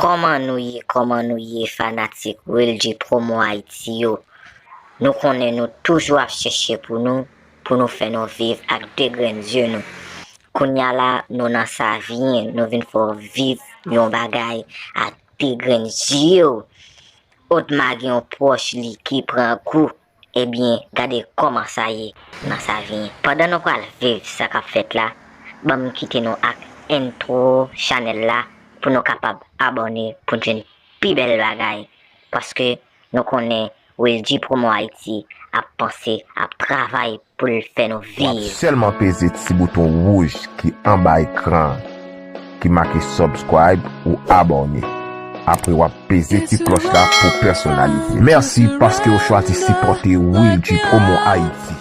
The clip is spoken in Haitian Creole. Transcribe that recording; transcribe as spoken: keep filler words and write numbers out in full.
Kòman nou ye, kòman nou ye, fanatik Real G Promo Haïti yo? Nou konnen nou toujou ap chèche pou nou, pou nou fè nou viv ak de grenn zye nou. Kounye a la, nou nan Savyen, nou vin fè w viv yon bagay ak de grenn zye w. Otma gen yon pwòch li ki pran kou. Ebyen, gade kòman sa ye nan Savyen. Pandan nou pral viv sa k ap fèt la, ban m kite nou ak entwo chanèl la pou nou kapab abòne pou n jwenn pi bèl bagay. Paske nou konnen Real G Promo Haïti ap panse, ap travay pou l fè nou viv. W ap sèlman peze ti bouton wouj ki anba ekran an, ki make subscribe ou abòne. Apre w ap peze ti klòch la pou pèsonalize. Mèsi paske w chwazi sipòte Real G Promo Haïti.